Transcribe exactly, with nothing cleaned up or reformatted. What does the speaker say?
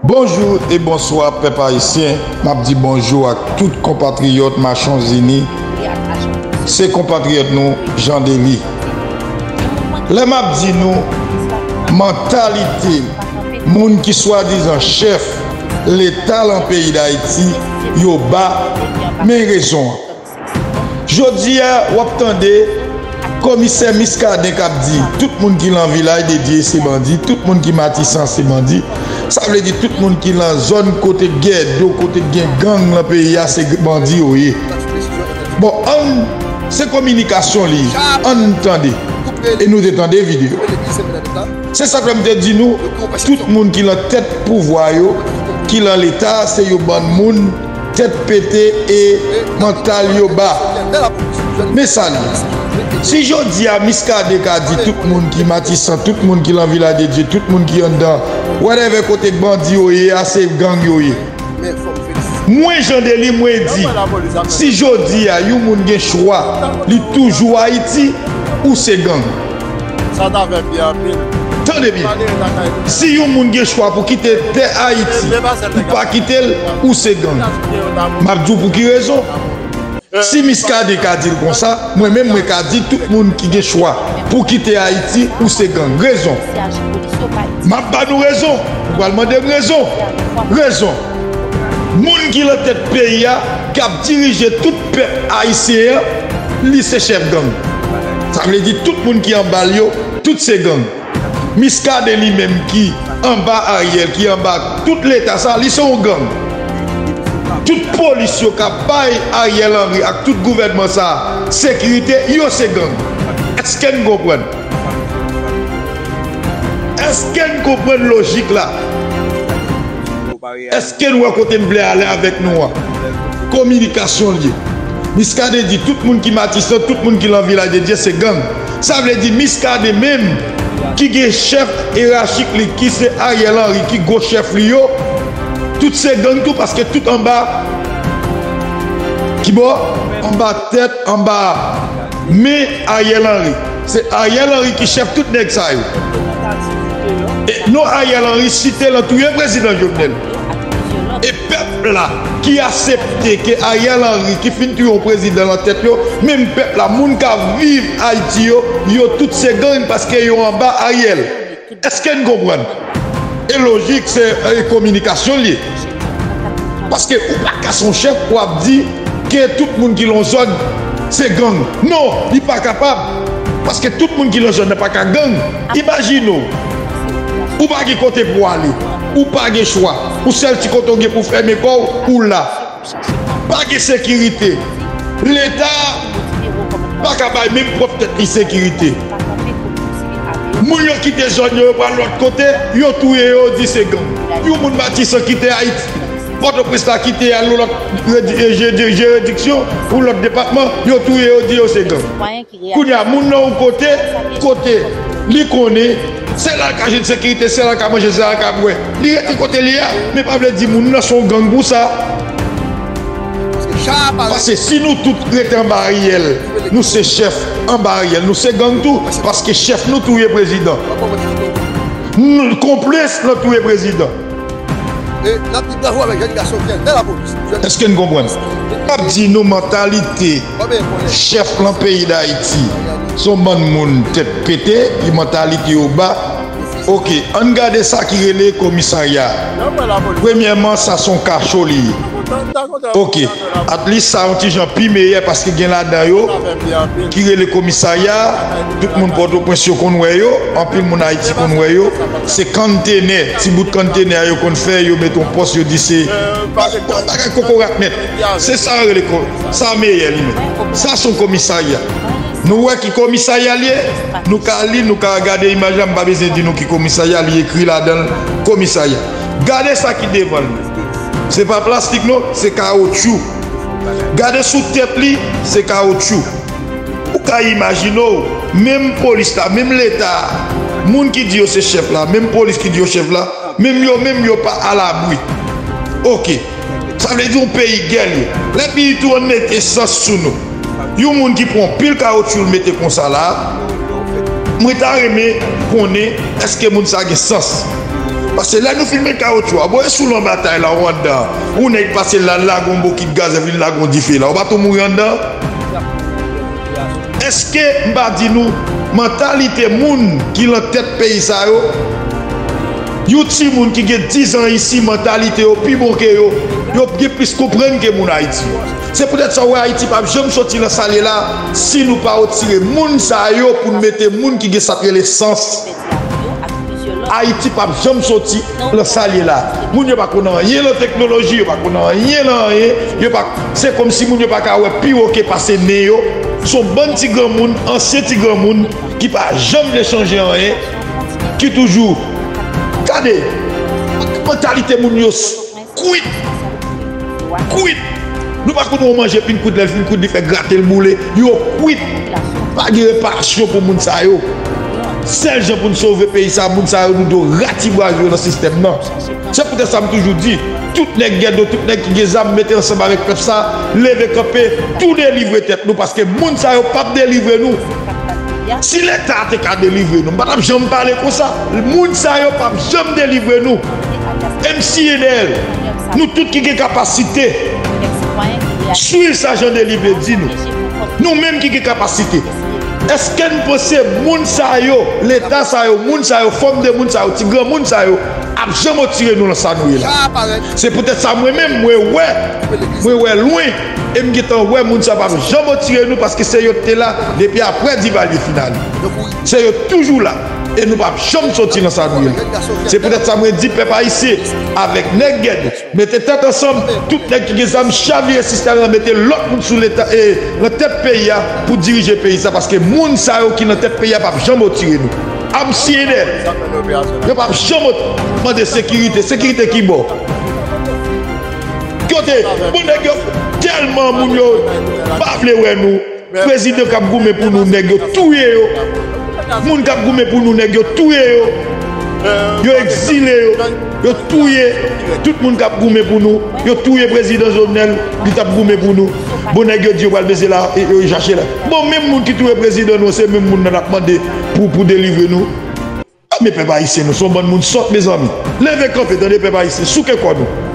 Bonjou e bonswa pèp ayisyen. M ap di bonjou ak tout konpatriyòt Machanzini. Se konpatriyòt nou Jean Dely. Lè m ap di nou mantalite moun ki swadizan chèf Leta lan peyi Dayiti, yo ba, men rezon an. Jodi a, w ap tande Komisè Muscadin k ap di tout moun ki lan Vilaj de Dye se bandi, tout moun ki Matisan se bandi. Sa vle di tout moun ki lan zòn kote k gen dlo, kote k gen gang lan peyi a, se bandi yo ye. Bon, ann, se kominikasyon li, ann tande. E nou te tande videyo. Se sa k fè m te di nou, tout moun ki lan tèt pouvwa yo, ki lan Leta, se yon bann moun tèt pete e mantal yo ba. Men sa l ye. Si jodi a Muscadin ka di tout moun ki Matisan, tout moun ki lan Vilaj de Dye, tout moun ki anndan whatever kote k bandi yo ye a, se gang yo ye. Mwen, Jean Dely, mwen di, si jodi a yon moun gen chwa, li toujou Ayiti, ou se gang. Sa ta fè byen anpil. Tande byen. Si yon moun gen chwa pou kite tè Ayiti, li pa kite l, ou se gang. M ap di w pou ki rezon. Si Muscadin ka di l konsa, mwen menm mwen ka di tout moun ki gen chwa pou kite Ayiti, ou se gang. Rezon. M ap ba nou rezon. Ou pral mande m rezon. Rezon. Moun ki lan tèt peyi a, k ap dirije tout pèp ayisyen an, li se chèf gang. Sa vle di tout moun ki anba l yo, tout se gang. Muscadin li menm ki anba Ariel, ki anba tout Leta sa, li se yon gang. Tout polis yo k ap bay Ariel Henry ak tout gouvènman sa sekirite, yo se gang. Èske n konprann? Èske n konprann lojik la? Èske n wè kote m vle ale avèk nou an? Kominikasyon l ye. Muscadin di tout moun ki Matisan, tout moun ki lan Vilaj de Dye se gang. Sa vle di Muscadin menm ki gen chèf erachik li ki se Ariel Henry ki gwo chèf li yo, tout se gang tou paske tout anba kibò? Anba tèt, anba men Ariel Henry. Se Ariel Henry ki chèf tout nèg sa yo. E non Ariel Henry site lan touye prezidan Jovenel. E pèp la ki aksepte ke Ariel Henry ki fin touye yon prezidan lan tèt yo, menm pèp la, moun k ap viv Ayiti yo, yo tout se gang paske yo anba Ariel. Èske n konprann? E lojik se e kominikasyon l ye. Paske ou pa ka se yon chèf pou ap di ke tout moun ki lan zòn se gang. Non, li pa kapab. Paske tout moun ki lan zòn nan pa ka gang. Imajine w, ou pa gen kote pou ale, ou pa gen chwa, ou sèl ti kote w gen pou fèmen kò w, ou la. Pa gen sekirite. Leta pa ka bay menm pwòp tèt li sekirite. Moun yo kite zòn yo, yo pral lòt kote, yo touye yo, yo di se gang. Yon moun Matisan kite Ayiti, Pòtoprens la kite al yon lòt redi- e, jedi- jiridiksyon, yon lòt depatman, yo touye yo, di yo se gang. Kounye a, moun nan yon kote, kote li konnen, se la l ka jwenn sekirite, se la l ka manje, se la l ka bwè. Li rete kote li a, men pa vle di moun nan se yon gang pou sa. Paske si nou tout rete anba Ariel, nou se chèf anba Ariel, nou se gang tou, paske chèf nou touye prezidan. Nou konplis nan touye prezidan. Èske n konprann? M ap di nou mantalite chèf lan peyi Dayiti. Se yon bann moun tèt pete, e mantalite yo ba. Oke, ann gade sa ki rele komisarya. Premyèman, sa se yon kacho li ye. Oke, at least sa yon ti jan pi meyè paske gen ladan yo ki rele komisarya. Tout moun Pòtoprens yo konn wè yo, anpil moun Ayiti konn wè yo. Se kanntenè, ti bout kanntenè a yo konn fè, yo mete yon pòs, yo di se bagay kokorat nèt. Se sa yo rele ko-, sa meyè li menm. Sa se yon komisarya. Nou wè ki komisarya l ye? Nou ka li, nou ka gade imaj la, m pa bezwen di nou ki komisarya, li ekri ladan l komisarya. Gade sa ki devan l. Se pa plastik non, se kawotchou. Gade sou tèt li, se kawotchou. Ou ka imajine w, menm polis la, menm Leta a, moun ki di yo se chèf la, menm polis ki di yo chèf la, menm yo menm yo pa alabri. Oke. Sa vle di yon peyi gè l ye. Lè pi tou ann mete sans sou nou. Yon moun ki pran yon pil kawotchou l mete konsa la, mwen ta renmen konnen èske moun sa gen sans. Paske lè nou fin met kawotchou a, bon, e sou lan batay la, ou anndan, ou nèg pase la, lage yon bokit gaz, vin lage yon dife la, ou pa tou mouri anndan? Èske m pa di nou, mantalite moun ki lan tèt peyi sa yo, yon timoun ki gen diz an isi, mantalite yo pi bon ke yo, yo gen plis konprann ke moun Ayiti. Se poutèt sa w wè Ayiti p ap janm soti lan sa l ye la, si nou pa retire moun sa yo pou n mete moun ki gen sa k rele sans. Ayiti p ap janm soti lan sa l ye la. Moun yo pa konn anyen lan teknoloji, yo pa konn anyen lan anyen, yo pa, se kòmsi moun yo pa ka wè pi wo ke pase nen yo. Se yon bann ti granmoun, ansyen ti granmoun, ki pa janm vle chanje anyen, ki toujou, gade, mantalite moun yo s- kwit. Kwit. Nou pa konn wè yon manje fin kwit, lè l fin kwit, li fè grate l boule. Yo kwit. Pa gen repasyon pou moun sa yo. Sèl jan pou n sove peyi sa, moun sa yo, nou dwe ratibwaje yo nan sistèm nan. Se poutèt sa m toujou di, tout nèg gèdo, tout nèg ki gen zam, mete ansanm avèk pèp sa, leve kanpe, tou delivre tèt nou, paske moun sa yo p ap delivre nou. Si Leta te ka delivre nou, m pa t ap janm pale konsa. Moun sa yo p ap janm delivre nou. M siyen dèyè l. Nou tout ki gen kapasite, swiv sa Jean Delibre di nou. Nou menm ki gen kapasite, èske n panse moun sa yo, Leta sa yo, moun sa yo, fòm de moun sa yo, ti granmoun sa yo, ap janm retire nou lan sa nou ye la? Se poutèt sa mwen menm, mwen wè, mwen wè lwen, e m gentan wè moun sa p ap janm retire nou, paske se yo t te la depi apre Divalye fin ale. Se yo toujou la, e nou p ap janm soti lan sa nou ye la. Se poutèt sa mwen di pèp ayisyen, avèk nèg gèdo, mete tèt ansanm, tout nèg ki gen zam, chavire sistèm lan, mete lòt moun sou Leta, e, lan tèt peyi a pou dirije peyi sa, paske moun sa yo ki lan tèt peyi a p ap janm retire nou. Ap siyen dèyè. Yo p ap janm mande sekirite. Sekirite ki bò? Kote? Bon, nèg yo, tèlman moun yo pa vle wè nou. Prezidan k ap goumen pou nou, nèg yo touye yo. Moun k ap goumen pou nou, nèg yo touye yo. Yo egzile yo. Yo touye tout moun k ap goumen pou nou. Yo touye prezidan Jovenel, li t ap goumen pou nou. Bon, nèg yo di yo pral beze la, e, yo chache la. Bon, menm moun ki touye prezidan nou, se menm moun nan n ap mande pou, pou delivre nou. A, men pèp ayisyen, nou se yon bann moun sòt, mezanmi. Leve kanpe, tande, pèp ayisyen, souke kò nou.